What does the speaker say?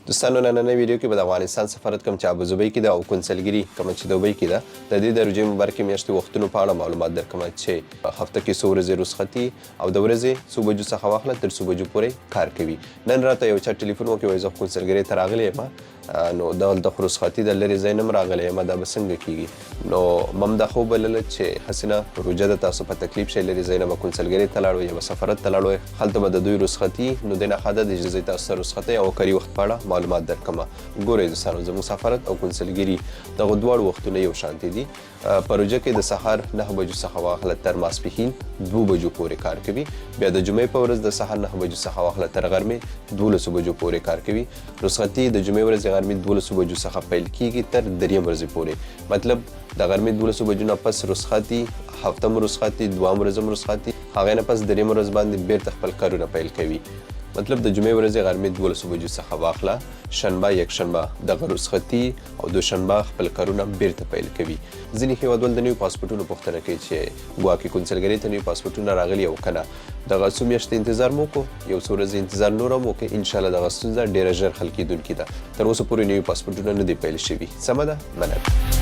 دوستانو، نننۍ ویډیو کې به د افغانستان سفارت، کوم چې ابوظبۍ کې ده، او کنسلګري، کوم چې دوبۍ کې ده، د دې د روژې مبارکې میاشتې وختونو په اړه معلومات درکړم چې هفته کې څو ورځې رخصتي او د ورځې څو بجو څخه واخله تر څو بجو پورې کار کوي. نن راته یو چا ټلیفون وکړ، وایي زه کنسلګري ته راغلی یم، نو دلته خو رخصتي ده، لرې ځای نه م راغلی یم، دا به څنګه کیږي؟ نو مم دا خو وبلله چې هسې نه روژه د تاسو په تکلیف شئ، لرې ځای نه به کنسلګرۍ ته لاړ یا به سفارت ته لاړ، هلته به د دوی رخصتي. نو دې نه ښه ده چې زه تاسو ته رخصتۍ او کاري وخت په اړه معلومات درکړم. ګورئ دوستانو، زموږ سفارت او کنسلګري دغه دواړو وختونه یو شانتي دي. په روژه کې د سهار 9 بجو څخه واخله تر ماسپښین 2 بجو پورې کار کوي. بیا د جمعې په ورځ د سهار 9 بجو څخه واخله تر غرمې 12 بجو پورې کار کوي. رخصتي د جمعې ورځې غرمې 12 بجو څخه پیل کیږي تر دریم ورځې پورې، مطلب د غرمې 12 بجو نه پس رخصتي، هفته هم رخصتي، دوام ورځ هم رخصتي، هغې نه پس دریم ورځ باندې بیرته خپل کارونه پیل کوي. مطلب د جمعې ورځې غرمې 12 بجو څخه واخله شنبه، یکشنبه دغه رخصتي او دوشنبه خپل کارونه بیرته پیل کوي. ځینې هیوادوال د نوي پاسپورټونو پوښتنه کوي چې ګواکې کنسلګرۍ ته نوي پاسپورټونه راغلي او کنه. دغه څو میاشتې انتظار مو کو، یو څو ورځې انتظار نور هم وکړئ، انشاءالله دغه ستونزه ډیره ژر حل کیدونکې ده. تر اوسه پورې نوي پاسپورټونه نه دي پیل شوي. سمه ده، مننه.